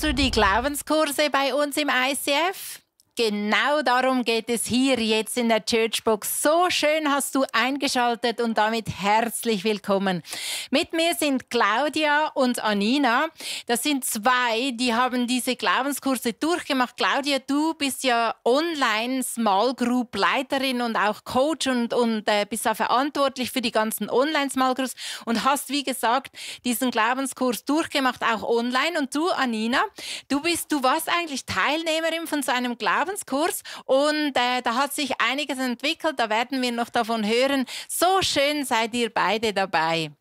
du die Glaubenskurse bei uns im ICF? Genau darum geht es hier jetzt in der Churchbox. So schön hast du eingeschaltet und damit herzlich willkommen. Mit mir sind Claudia und Anina. Das sind zwei, die haben diese Glaubenskurse durchgemacht. Claudia, du bist ja online Small Group Leiterin und auch Coach und bist auch verantwortlich für die ganzen Online Small Groups und hast, wie gesagt, diesen Glaubenskurs durchgemacht, auch online. Und du, Anina, du warst eigentlich Teilnehmerin von so einem Glaubenskurs und da hat sich einiges entwickelt, da werden wir noch davon hören. So schön seid ihr beide dabei.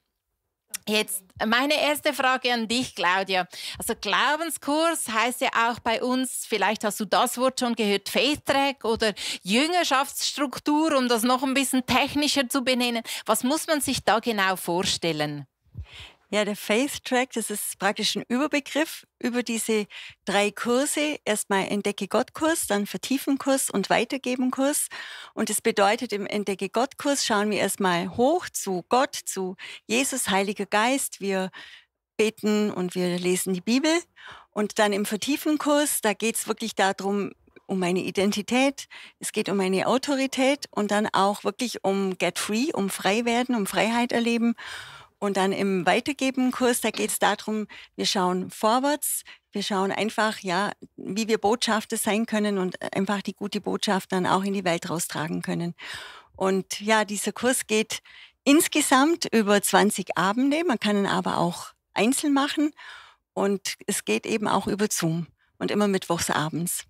Jetzt meine erste Frage an dich, Claudia. Also Glaubenskurs heißt ja auch bei uns, vielleicht hast du das Wort schon gehört, Faith Track oder Jüngerschaftsstruktur, um das noch ein bisschen technischer zu benennen. Was muss man sich da genau vorstellen? Ja, der Faith Track, das ist praktisch ein Überbegriff über diese 3 Kurse. Erstmal Entdecke-Gott-Kurs, dann Vertiefen-Kurs und Weitergeben-Kurs. Und das bedeutet, im Entdecke-Gott-Kurs schauen wir erstmal hoch zu Gott, zu Jesus, Heiliger Geist. Wir beten und wir lesen die Bibel. Und dann im Vertiefen-Kurs, da geht es wirklich darum, um meine Identität, es geht um meine Autorität und dann auch wirklich um Get Free, um frei werden, um Freiheit erleben. Und dann im Weitergeben-Kurs, da geht es darum, wir schauen vorwärts, wir schauen einfach, ja, wie wir Botschafter sein können und einfach die gute Botschaft dann auch in die Welt raustragen können. Und ja, dieser Kurs geht insgesamt über 20 Abende, man kann ihn aber auch einzeln machen und es geht eben auch über Zoom und immer mittwochs abends.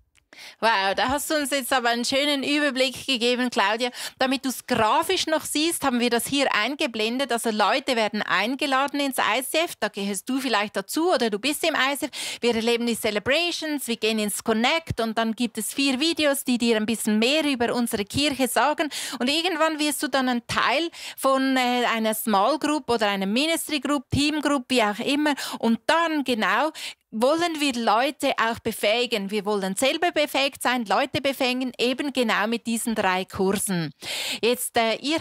Wow, da hast du uns jetzt aber einen schönen Überblick gegeben, Claudia. Damit du es grafisch noch siehst, haben wir das hier eingeblendet. Also Leute werden eingeladen ins ICF, da gehörst du vielleicht dazu oder du bist im ICF. Wir erleben die Celebrations, wir gehen ins Connect und dann gibt es 4 Videos, die dir ein bisschen mehr über unsere Kirche sagen. Und irgendwann wirst du dann ein Teil von einer Small Group oder einer Ministry Group, Team Group, wie auch immer. Und dann genau wollen wir Leute auch befähigen. Wir wollen selber befähigt sein, Leute befähigen, eben genau mit diesen 3 Kursen. Jetzt, ihr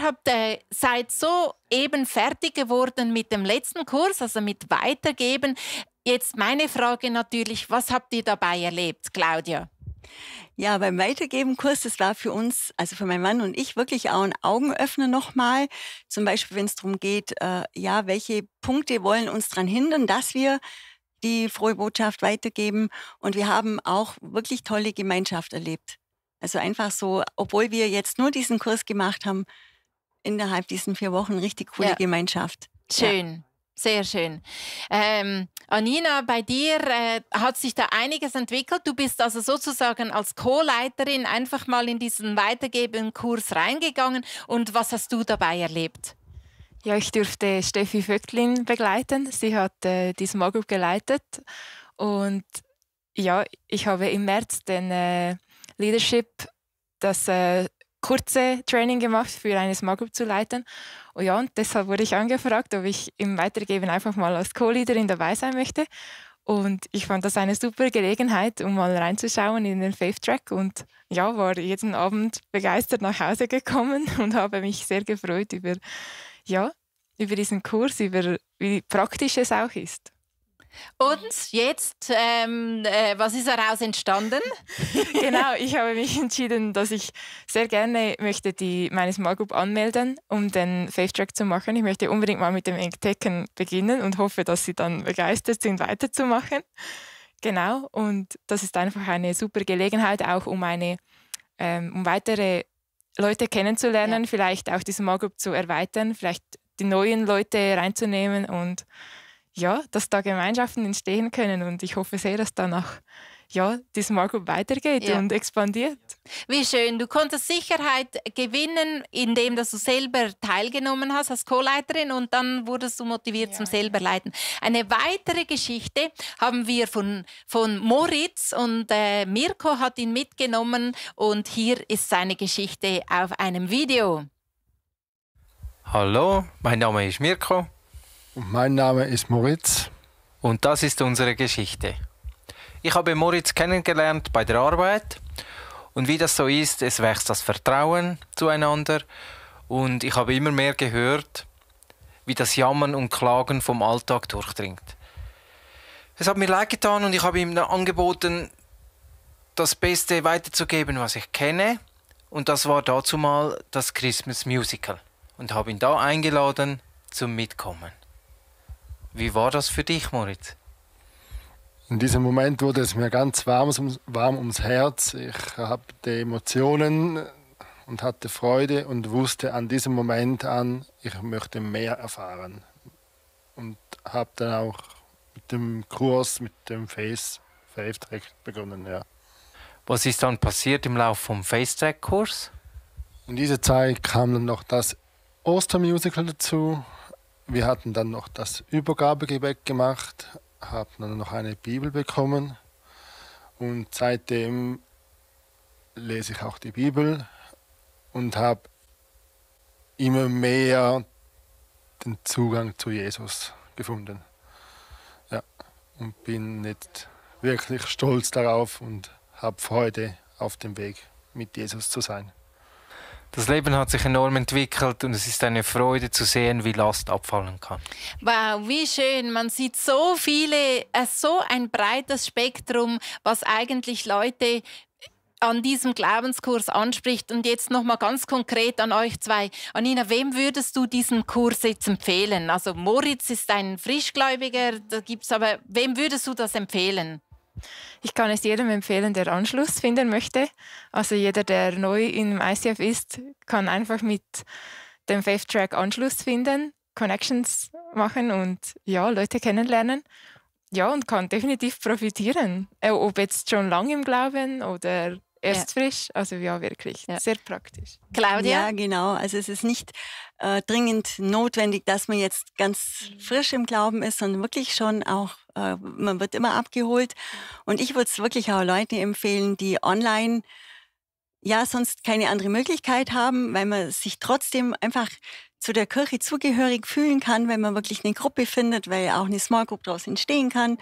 seid so eben fertig geworden mit dem letzten Kurs, also mit Weitergeben. Jetzt meine Frage natürlich, was habt ihr dabei erlebt, Claudia? Ja, beim Weitergeben-Kurs, das war für uns, also für meinen Mann und ich, wirklich auch ein Augenöffner nochmal. Zum Beispiel, wenn es darum geht, ja, welche Punkte wollen uns daran hindern, dass wir die frohe Botschaft weitergeben. Und wir haben auch wirklich tolle Gemeinschaft erlebt. Also einfach so, obwohl wir jetzt nur diesen Kurs gemacht haben, innerhalb diesen 4 Wochen richtig coole Gemeinschaft. Schön. Ja. Sehr schön. Anina, bei dir hat sich da einiges entwickelt. Du bist also sozusagen als Co-Leiterin einfach mal in diesen Weitergeben-Kurs reingegangen. Und was hast du dabei erlebt? Ja, ich durfte Steffi Vöcklin begleiten. Sie hat die Small Group geleitet. Und ja, ich habe im März den Leadership, das kurze Training gemacht, für eine Small Group zu leiten. Und ja, und deshalb wurde ich angefragt, ob ich im Weitergeben einfach mal als Co-Leaderin dabei sein möchte. Und ich fand das eine super Gelegenheit, um mal reinzuschauen in den Faith Track. Und ja, war jeden Abend begeistert nach Hause gekommen und habe mich sehr gefreut über diesen Kurs, über wie praktisch es auch ist. Und jetzt, was ist daraus entstanden? Genau, ich habe mich entschieden, dass ich sehr gerne möchte meine Small Group anmelden, um den Faith Track zu machen. Ich möchte unbedingt mal mit dem Entdecken beginnen und hoffe, dass sie dann begeistert sind, weiterzumachen. Genau, und das ist einfach eine super Gelegenheit, auch um weitere Leute kennenzulernen, vielleicht auch die Small Group zu erweitern, vielleicht die neuen Leute reinzunehmen und ja, dass da Gemeinschaften entstehen können. Und ich hoffe sehr, dass danach die Small Group weitergeht und expandiert. Wie schön. Du konntest Sicherheit gewinnen, indem dass du selber teilgenommen hast als Co-Leiterin und dann wurdest du motiviert zum selber Leiten. Eine weitere Geschichte haben wir von Moritz und Mirko hat ihn mitgenommen und hier ist seine Geschichte auf einem Video. Hallo, mein Name ist Mirko. Und mein Name ist Moritz. Und das ist unsere Geschichte. Ich habe Moritz kennengelernt bei der Arbeit. Und wie das so ist, es wächst das Vertrauen zueinander. Und ich habe immer mehr gehört, wie das Jammern und Klagen vom Alltag durchdringt. Es hat mir leid getan und ich habe ihm angeboten, das Beste weiterzugeben, was ich kenne. Und das war dazu mal das Christmas Musical. Und habe ihn da eingeladen zum Mitkommen. Wie war das für dich, Moritz? In diesem Moment wurde es mir ganz warm ums Herz. Ich habe die Emotionen und hatte Freude und wusste an diesem Moment an, ich möchte mehr erfahren. Und habe dann auch mit dem Kurs, mit dem Faith Track begonnen. Ja. Was ist dann passiert im Laufe vom Faith Track Kurs? In dieser Zeit kam dann noch das Ostermusical dazu. Wir hatten dann noch das Übergabegebet gemacht, haben dann noch eine Bibel bekommen und seitdem lese ich auch die Bibel und habe immer mehr den Zugang zu Jesus gefunden. Ja, und bin jetzt wirklich stolz darauf und habe Freude auf dem Weg mit Jesus zu sein. Das Leben hat sich enorm entwickelt und es ist eine Freude zu sehen, wie Last abfallen kann. Wow, wie schön. Man sieht so viele, so ein breites Spektrum, was eigentlich Leute an diesem Glaubenskurs anspricht. Und jetzt noch mal ganz konkret an euch zwei. Anina, wem würdest du diesen Kurs jetzt empfehlen? Also Moritz ist ein Frischgläubiger, da gibt's aber wem würdest du das empfehlen? Ich kann es jedem empfehlen, der Anschluss finden möchte. Also jeder, der neu im ICF ist, kann einfach mit dem Faith Track Anschluss finden, Connections machen und ja, Leute kennenlernen. Ja, und kann definitiv profitieren. Ob jetzt schon lange im Glauben oder erst frisch. Also ja, wirklich sehr praktisch. Claudia? Ja, genau. Also es ist nicht dringend notwendig, dass man jetzt ganz frisch im Glauben ist, sondern wirklich schon auch, man wird immer abgeholt. Und ich würde es wirklich auch Leuten empfehlen, die online ja sonst keine andere Möglichkeit haben, weil man sich trotzdem einfach zu der Kirche zugehörig fühlen kann, wenn man wirklich eine Gruppe findet, weil auch eine Small Group daraus entstehen kann.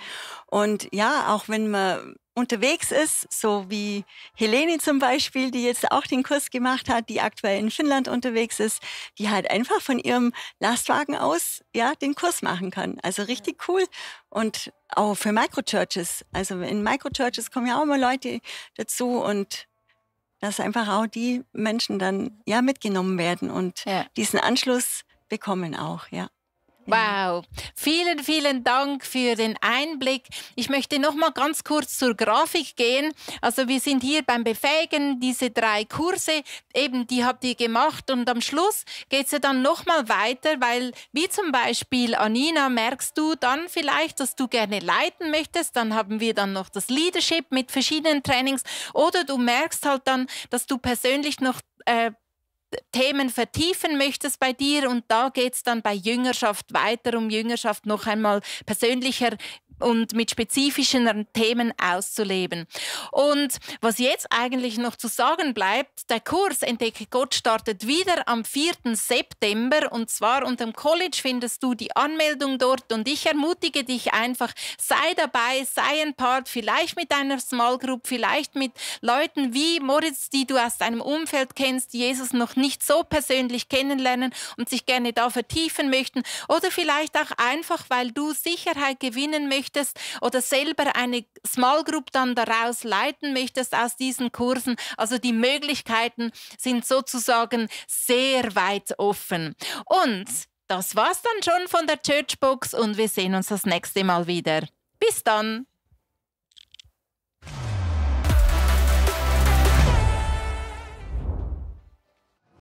Und ja, auch wenn man unterwegs ist, so wie Helene zum Beispiel, die jetzt auch den Kurs gemacht hat, die aktuell in Finnland unterwegs ist, die halt einfach von ihrem Lastwagen aus den Kurs machen kann. Also richtig cool. Und auch für Microchurches. Also in Microchurches kommen ja auch immer Leute dazu und dass einfach auch die Menschen dann mitgenommen werden und diesen Anschluss bekommen auch, ja. Wow, vielen, vielen Dank für den Einblick. Ich möchte noch mal ganz kurz zur Grafik gehen. Also wir sind hier beim Befähigen, diese 3 Kurse, eben die habt ihr gemacht und am Schluss geht es ja dann noch mal weiter, weil wie zum Beispiel Anina, merkst du dann vielleicht, dass du gerne leiten möchtest, dann haben wir dann noch das Leadership mit verschiedenen Trainings oder du merkst halt dann, dass du persönlich noch Themen vertiefen möchtest bei dir und da geht es dann bei Jüngerschaft weiter, um Jüngerschaft noch einmal persönlicher und mit spezifischen Themen auszuleben. Und was jetzt eigentlich noch zu sagen bleibt, der Kurs Entdecke Gott startet wieder am 4. September und zwar unter dem College findest du die Anmeldung dort und ich ermutige dich einfach, sei dabei, sei ein Part, vielleicht mit einer Small Group, vielleicht mit Leuten wie Moritz, die du aus deinem Umfeld kennst, die Jesus noch nicht so persönlich kennenlernen und sich gerne da vertiefen möchten oder vielleicht auch einfach, weil du Sicherheit gewinnen möchtest oder selber eine Small Group dann daraus leiten möchtest aus diesen Kursen. Also die Möglichkeiten sind sozusagen sehr weit offen. Und das war's dann schon von der Churchbox und wir sehen uns das nächste Mal wieder. Bis dann!